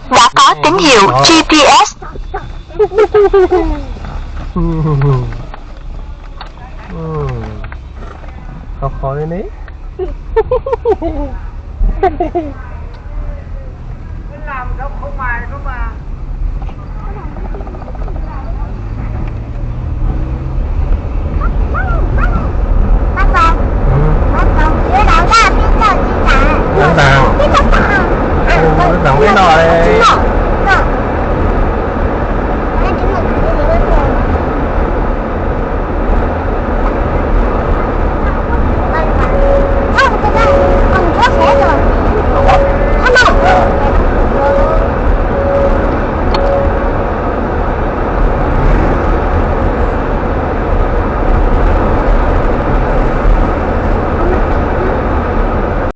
Đã có tín hiệu G P S. Khov kho li ne.